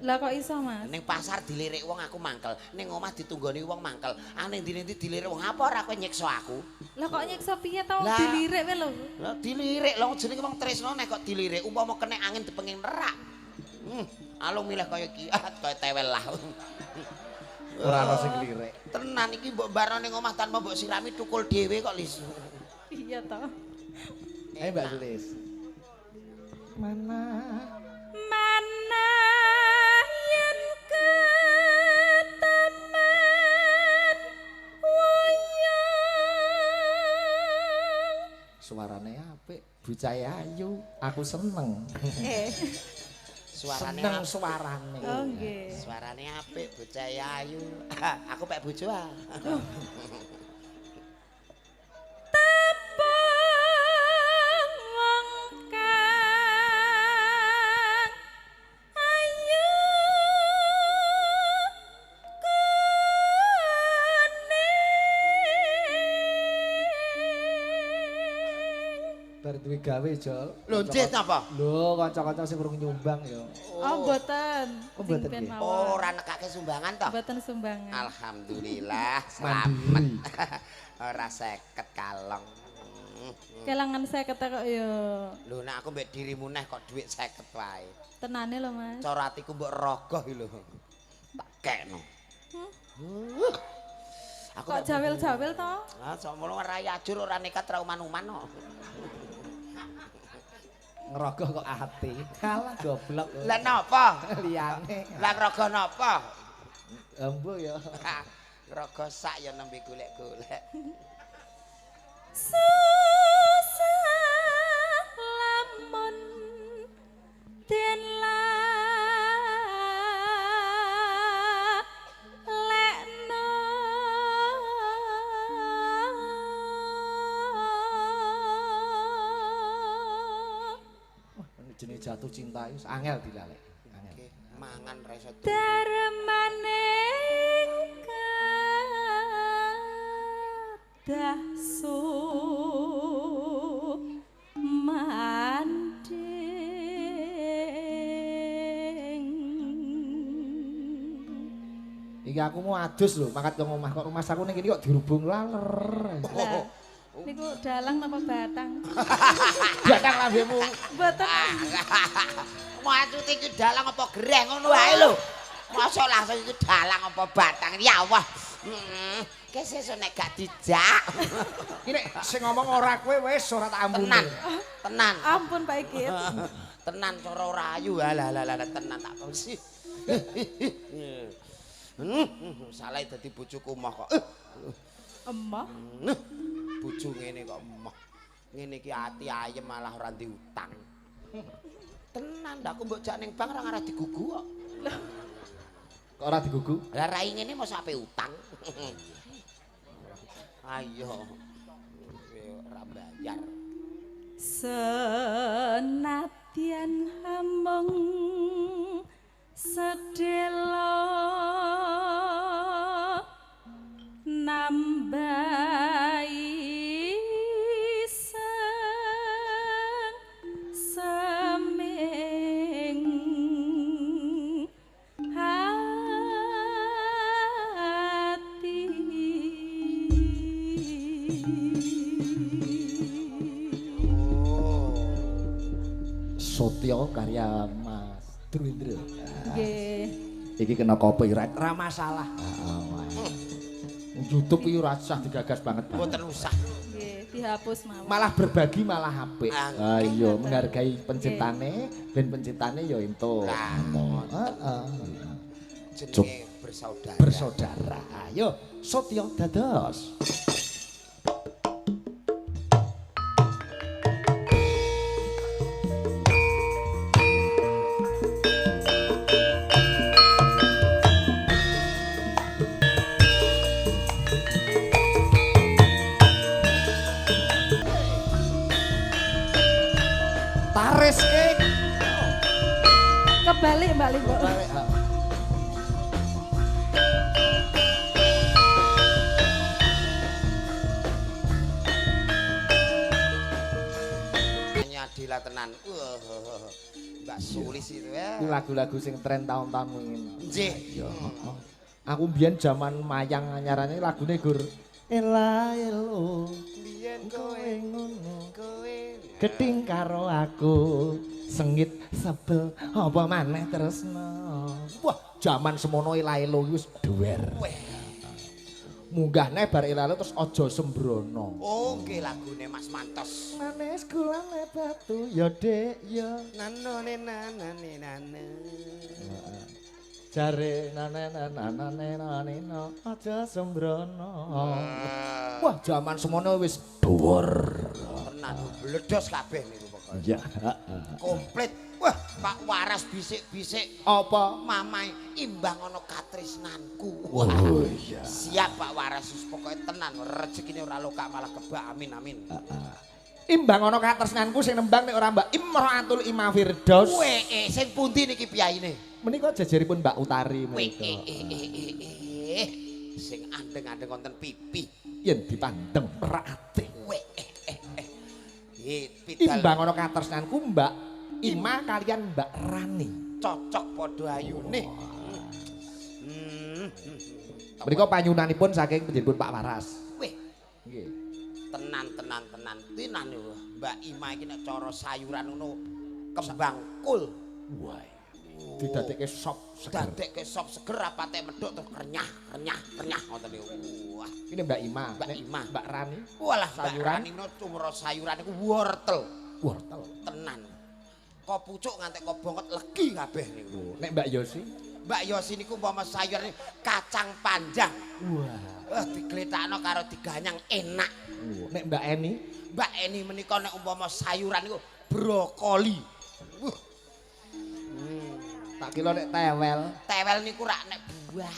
Lah kok iso, Mas? Ning pasar dilirik wong aku mangkel, ning omah ditunggoni wong mangkel. Ah ning ndi-ndi dilirik wong apa ora kowe nyiksa aku? Lah kok nyiksa piye to dilirik kowe lho? Lah dilirik lho jenenge wong tresno nek kok dilirik umpama kena angin dipenging nerak. Alung milih kaya iki, kaya tewel lah. Ora ana sing lirik. Tenan iki mbok barno ning omah tanpa mbok sirami tukul dhewe kok Lis. Iya to. Ayo Mbak Sulis. Mana mana yen ketemen wayang. Suarane apik, bocah ayu, aku seneng. Suarane seneng suarane. Oh nggih. Suarane apik, bocah ayu. Aku pek bojo ah. Tepung wong kang ayu kuning. Bar duwe gawe, Jol. Lho, nggih napa? Lho, kanca-kanca sing urung nyumbang ya. Oh, mboten. Oh, mboten nggih. Oh, ora nekake sumbangan toh? Mboten sumbangan. Alhamdulillah, selamat. Ora 50 kalong. Kelangan 50 kok ya. Lho, nek aku mbek dirimu neh kok dhuwit 50 wae. Tenane lho, Mas. Cara atiku mbok rogoh iki lho. Tak kekno. Aku kok jawil-jawil to? Ah, sakmono ora ajur ora nekat ra uman-uman kok. Ngerogoh kok ati. Kalah goblok. Lah napa? Liyane. Lah ngerogoh napa? Embo ya. Ngerogoh sak ya nembe golek-golek. Susah lamun den lalekno Wah, jenenge jatuh cinta wis angel dilalek. Angel. Oke, mangan ra iso. Darmaning kadah sumanding. Iki aku mau adus lho, mangkat ke omah kok rumah saku ning kene kok dirubung laler. Lah, niku dalang napa batang? Batang lambemu. Mboten. Maksud iki dalang apa gereh ngono wae lho. Mosok langsung iki dalang apa batang. Ya Allah. Heeh. Ki sesuk nek gak dijak. Iki nek sing ngomong ora kowe wis ora tak ambune. Tenan. Tenan. Ampun Pak Ikit. Tenan cara ora ayu. Alah alah alah tenan tak sih. Salah dadi bojoku emoh kok. Emoh? Bojo ngene kok emoh. Ngene iki ati ayem malah ora diutang. Tenan ndak aku mbok jak ning bank ora ngarah digugu kok. Kok ora digugu? Lah rai ngene mosok ape utang. Ayo. Ora bayar. Senadyan hamung sedelo nambahi seng seming hati. Sotyo karya Mas Druwindra. Nggih. Iki kena copyright ra masalah. YouTube iki ora usah digagas banget. Mboten usah. Nggih, dihapus mawon. Malah berbagi malah apik. Ayo menghargai penciptane, ben penciptane ya entuk. Heeh. Jenenge bersaudara. Bersaudara. Ayo Sotyo dados. Taris kek. Kebalik Mbak Limbo. Kebalik. Nyadila tenan. Mbak Sulis itu ya. Itu lagu-lagu sing tren tahun-tahun wingi. Nggih. Iya. Aku mbiyen jaman mayang anyarane lagune gur ela elo biyen kowe ngono kowe gething karo aku sengit sebel apa maneh tresno. Wah, jaman semono ela elo wis duwer. Munggah neh bar ela elo terus aja sembrono. Oh, nggih lagune Mas Mantos. Manis gulane batu ya Dek ya. Nanone nanane nane. Jare nane nane nane aja sembrono. Wah, jaman semono wis dhuwur. Tenan bledos kabeh niku pokoke. Iya, Komplit. Wah, Pak Waras bisik-bisik apa mamai imbang ana katresnanku. Oh iya. Siap Pak Waras wis pokoke tenan rezekine ora lokak malah kebak amin amin. Imbang ana katresnanku sing nembang nek ora Mbak Imroatul Ima Firdaus. Weh, sing pundi niki piyaine? Menika jejeripun Mbak Utari menika. Sing andeng-andeng wonten pipi. Yen dipandeng rate. Weh. Imbang ana katresnanku Mbak Ima kalian Mbak Rani. Cocok padha ayune. Menika panyunanipun saking panjenenganipun Pak Waras. Wih, nggih. Tenan tenan tenan tenan yo. Mbak Ima iki nek cara sayuran ngono kembang kul. Wah. Didadekke sop seger. Dadekke sop seger rapate medhok terus krenyah krenyah krenyah ngoten niku. Wah. Ini Mbak Ima, Mbak Ima. Mbak Rani. Walah Mbak sayuran. Rani ngono cumra sayuran niku wortel. Wortel. Tenan. Kok pucuk ngantek kok bongkot legi kabeh niku. Nek Mbak Yosi? Mbak Yosi niku umpama sayuran kacang panjang. Wah. Digletakno karo diganyang enak. Nek Mbak Eni? Mbak Eni menika nek umpama sayuran niku brokoli. Tak kira nek tewel. Tewel niku rak nek buah.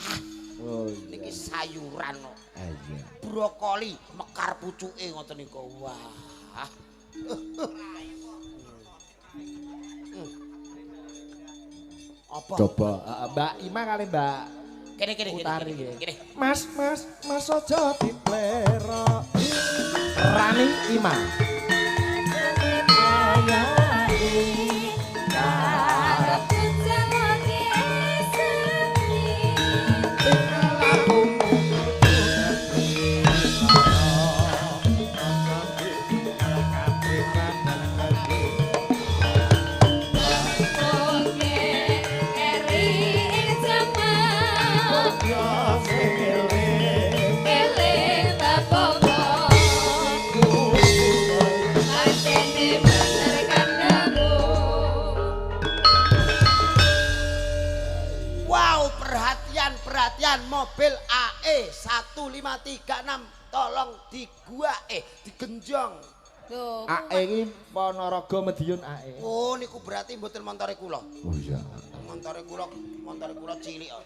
Oh iya. Niki sayuran kok. Iya. Brokoli mekar pucuke ngoten niku. Wah. Apa? Coba Mbak Ima kali Mbak kene kene Utari kene. Mas mas mas aja dipleroki. Rani Ima. Mobil AE 1536 tolong digua digenjong. Lho, AE iki Ponorogo Madiun AE. Oh niku berarti mboten montore kula. Oh iya. Montore kula cilik kok.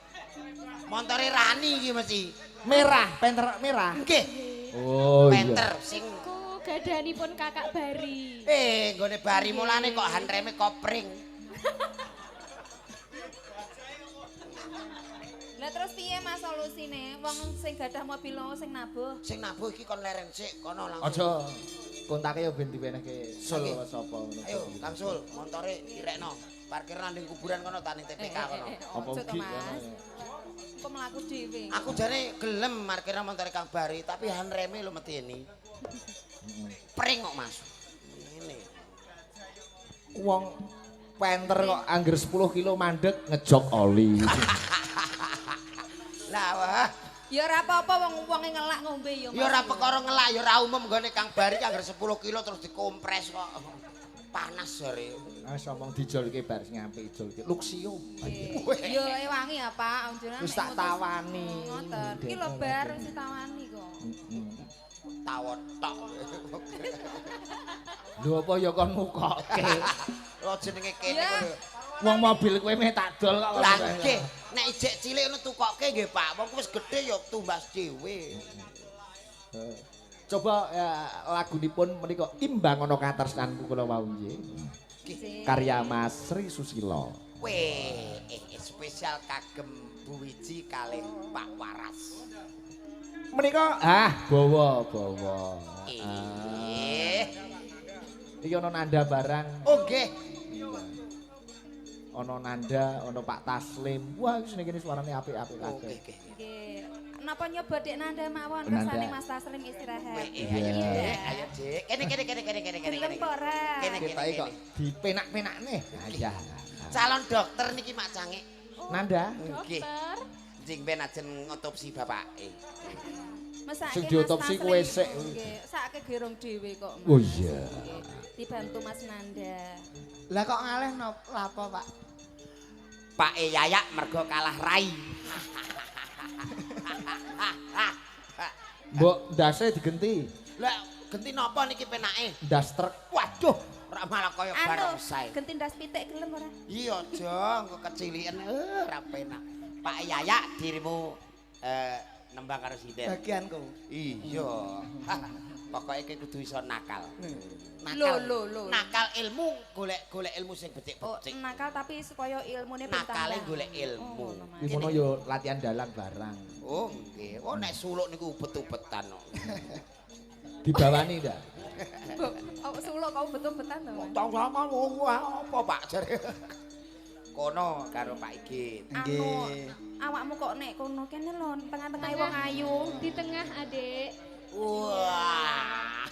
Montore Rani iki mesti. Merah, penter merah. Nggih. Oh iya. Penter sing niku gadanipun Kakak Bari. Nggone Bari mulane kok handreme kopring. Lah terus piye Mas solusine? Wong sing gadah mobil lho sing nabuh. Sing nabuh iki kon leren sik kono langsung. Aja kontake ya ben diwenehke Sul sapa ngono. Ayo Kang Sul, montore irekno. Parkir nang kuburan kono ta ning TPK kono. Apa Aja to ugi Mas. Kok mlaku dhewe. Aku jane gelem parkirna montore Kang Bari, tapi handreme lho medeni. Pring kok Mas. Ngene. Wong penter kok angger 10 kilo mandek ngejok oli. Lah wah. Ya ora apa-apa wong wonge ngelak ngombe ya. Ya ora perkara ngelak ya ora umum nggone Kang Bari angger 10 kilo terus dikompres kok. Panas jare. Ah omong dijolke bar sing apik ijolke. Luxio. Ya ewangi ya Pak, anjuran. Wis tak tawani. Ngoten. Iki lho bar wis ditawani kok. Tawon tok. Lho apa ya kon mukoke. Lho jenenge kene kok. Wong mobil kowe meh tak dol kok. Lah nggih, nek ijek cilik ngono tukoke nggih Pak. Wong wis gedhe ya tumbas dhewe. Coba ya, lagunipun menika Imbang ana katresnanku kula wau nggih. Karya Mas Sri Susilo. Weh, spesial kagem Bu Wiji kalih Pak Waras. Menika bawa bawa. Iki ana nanda barang. Oh nggih. Ana Nanda, ana Pak Taslim. Wah, iki seneng kene suarane apik-apik kabeh. Nggih. Nggih. Napa nyoba Dik Nanda mawon kersane Mas Taslim istirahat. Ayo Dik, ayo Dik. Kene kene kene kene kene kene. Gelem apa ora? Kene kene kok dipenak-penakne. Iya. Calon dokter niki Mak Cangik. Nanda. Nggih. Jing ben ajeng ngotopsi bapake. Mesake sing diotopsi kowe sik. Nggih, sakake gerong dhewe kok. Oh iya. Dibantu Mas Nanda. Lah kok ngalih lapo, Pak? Pak E Yayak mergo kalah rai. Mbok ndase digenti. Lah genti napa niki penake? Ndas truk. Waduh, ora malah kaya barongsai. Genti ndas pitik gelem ora? Iya aja, engko keciliken ora penak. Pak Yayak dirimu nembang karo sinden. Bagianku. Iya. Pokoke kowe kudu iso nakal. Nakal. Lho. Nakal ilmu, golek-golek ilmu sing becik-becik. Oh, nakal tapi supaya ilmune bertambah. Nakale golek ilmu. Iki ngono yo latihan dalang barang. Oh, nggih. Oh, nek suluk niku ubet-ubetan kok. Dibawani ndak? Oh, suluk kok kau betul-betan to, Mas. Tong sama apa Pak jare. Kono karo Pak Igit. Anu, awakmu kok nek kono kene lho, tengah-tengah wong ayu. Di tengah, Adik. Wah.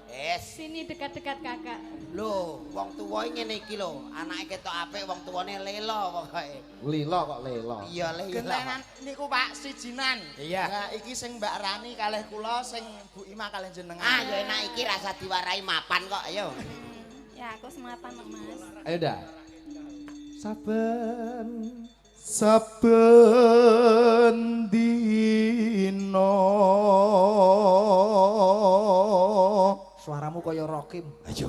Es. Sini dekat-dekat kakak. Lho, wong tuwa ngene iki lho, anake ketok apik wong tuwane lelo pokoke. Lilo kok lelo. Iya lelo. Gentenan niku Pak sijinan. Iya. Nah, iki sing Mbak Rani kalih kula, sing Bu Ima kalih jenengan. Ah, ya enak iki rasa diwarai mapan kok, ayo. Ya aku semapan kok, Mas. Ayo dah. Saben saben dina. Suaramu kaya Rokim. Ayo.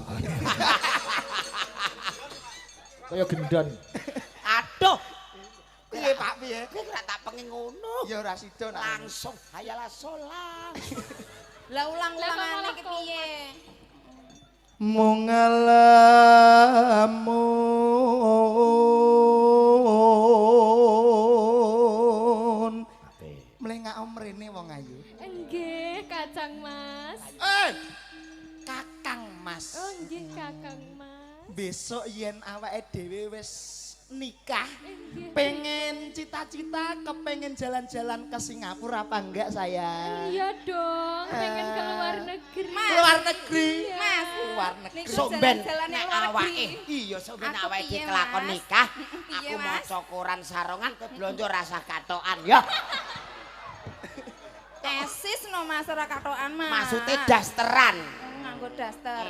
Kaya gendon. Aduh. Piye Pak piye? Kowe ora tak pengen ngono. Ya ora sida nak. Langsung hayalah sholat. Lah ulang-ulangane iki piye? Mung ngalamun. Mlengak mrene wong ayu. Nggih, Kacang Mas. Kakang Mas. Oh, nggih Kakang Mas. Besok yen awake dhewe wis nikah, pengen cita-cita kepengen jalan-jalan ke Singapura apa enggak sayang? Iya dong, pengen ke luar negeri. Mas. Keluar negeri. Mas, Luar negeri. Niku Sok ben jalan-jalan nek luar awake, negeri. iya sok ben Aku awake piye, kelakon Mas? nikah, Piye, aku Mas? maca koran sarongan kowe blonjo rasa katokan ya. Tesis no Mas ora katokan Mas. Maksude dasteran. Nganggo daster.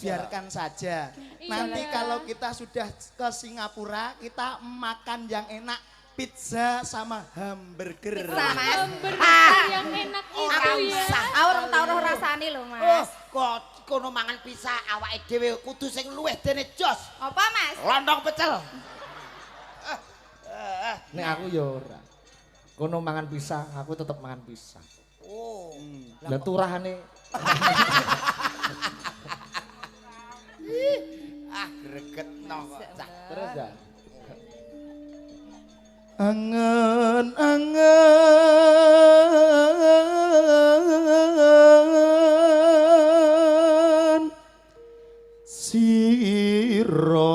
Biarkan saja. Iya. Nanti kalau kita sudah ke Singapura, kita makan yang enak, pizza sama hamburger. Pizza, Mas. Hamburger yang enak Ora itu ya. usah. Aku ora tau roh rasane lho, Oh, Mas. kok kono mangan pizza awake dhewe kudu sing luwih dene jos. Apa, Mas? Lontong pecel. Nek aku ya ora. Kono mangan pisang, aku tetep mangan pisang. Oh. Lah turahane Ah, gregetno kok. Cah. terus ya. Angen-angen sira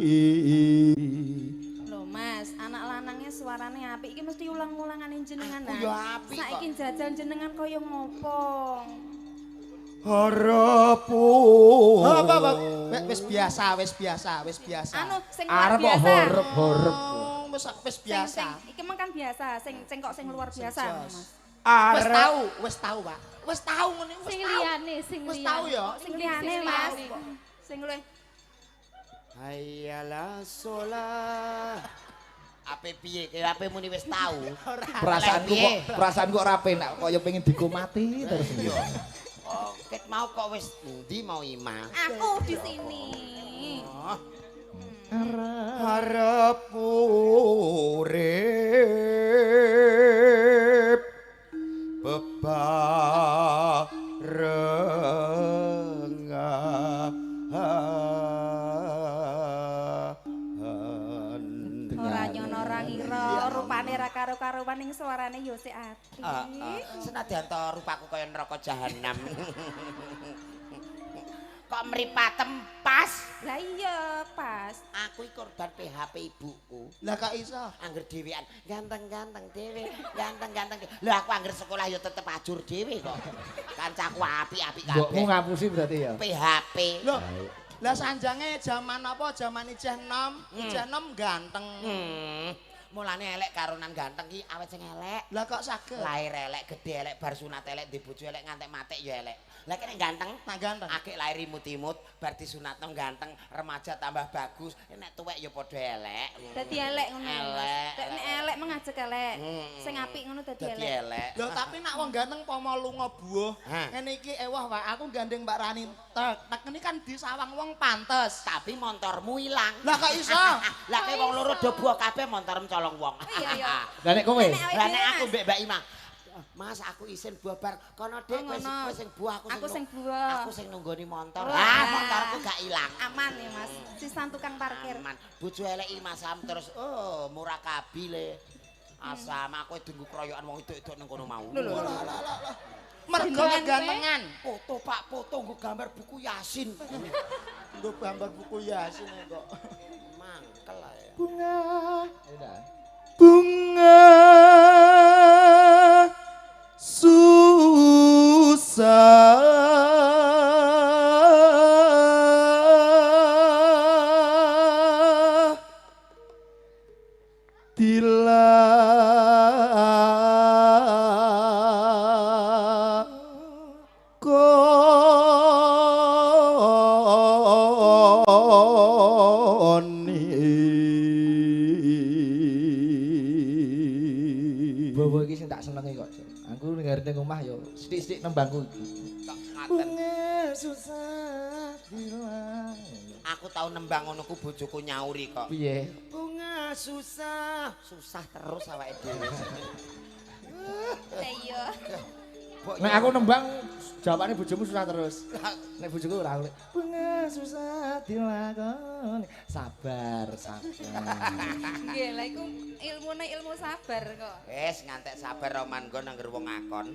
yayi. Lho, Mas, anak lanangnya suarane apik iki mesti ulang-ulangane jenengan. Aku ya apik kok. Saiki jajal jenengan kaya ngopo? Harap. Apa apa wis biasa, wis biasa, wis biasa. Anu sing luar Arep kok biasa. horep-horep. Oh, wis wis Sing, biasa. sing, iki meng kan biasa, sing sing kok sing luar biasa, jos. Mas. Wis tahu, wis tahu, Pak. Wis tahu ngene, wis Sing tahu. liyane, sing Wis liyane. tahu ya. Sing liyane, Mas. Sing luwih Hayalah sholat. Ape piye? Kaya ape muni wis tau. Perasaanku kok perasaanku kok ora penak, kaya pengen dikomati terus. Oh, ket mau kok wis endi mau Ima? aku di sini. Oh. Harap urip bebarengan. Ora nyono ora ngira, rupane ra karo-karuan ning suarane yo sik apik. Senadyan to rupaku kaya neraka jahanam. Kok mripatem pas? Lah iya, pas. Aku iki korban PHP ibuku. Lah kok iso? Angger dhewean, ganteng-ganteng dhewe, ganteng-ganteng. Lah aku angger sekolah ya tetep ajur dhewe kok. Kancaku apik-apik Mbokmu kabeh. ngapusi berarti ya. PHP. Loh, lah sanjange jaman apa? Jaman ijeh nom, ijeh nom ganteng. Mulane elek karonan ganteng ki awet sing elek. Lah kok saged? Lahir elek, gedhe elek, bar sunat elek, di bojo elek ngantek matek ya elek. Lah kene ganteng, Nak ganteng. Akeh lahir imut-imut, bar disunatno ganteng, remaja tambah bagus, nek tuwek ya padha elek. Dadi elek ngono. Elek. Nek elek mengajek elek. Sing apik ngono dadi Dadi elek. elek. Lho tapi nak wong ganteng pomo lunga buah, ngene iki ewah wae aku gandeng Mbak Rani tek. Tek ini kan disawang wong pantes. Tapi montormu ilang. Lah kok iso? Lah kowe wong loro do buah kabeh montormu colong wong. Iya iya. Lah nek kowe? Lah nek aku mbek Mbak Ima, Mas, aku isin buah bar. Kono Dek, Oh, kowe ngono. kowe sing buah, aku sing Aku sing buah. Aku sing nunggoni motor. Oh, Ah, ah. motorku gak ilang. Aman ya, Mas. Sisan tukang parkir. Aman. Bojo elek iki Mas Am terus oh murakabi le. Asam aku ditunggu keroyokan wong itu-itu nang kono mau. Lho, lho, lho. Mergo kegantengan. Foto Pak, foto nggo gambar buku Yasin. Nggo gambar buku Yasin kok. Mangkel ae. Bunga. Udah. Bunga susah dilakoni. Bawa iki sing tak senengi kok. Cuk. Aku ning ning omah yo sithik-sithik nembangku iki. Tok ngaten. Bunga susah dilakoni. Aku tau nembang ngono ku bojoku nyauri kok. Piye? Bunga susah, susah terus awake dhewe. Lah iya. Mbok Nek aku nembang jawabane bojomu susah terus. Nek bojoku ora oleh. Bunga susah dilakoni. Sabar, sabar. Nggih, lah iku ilmune ilmu sabar kok. Wis ngantek sabar Roman nggon angger wong akon.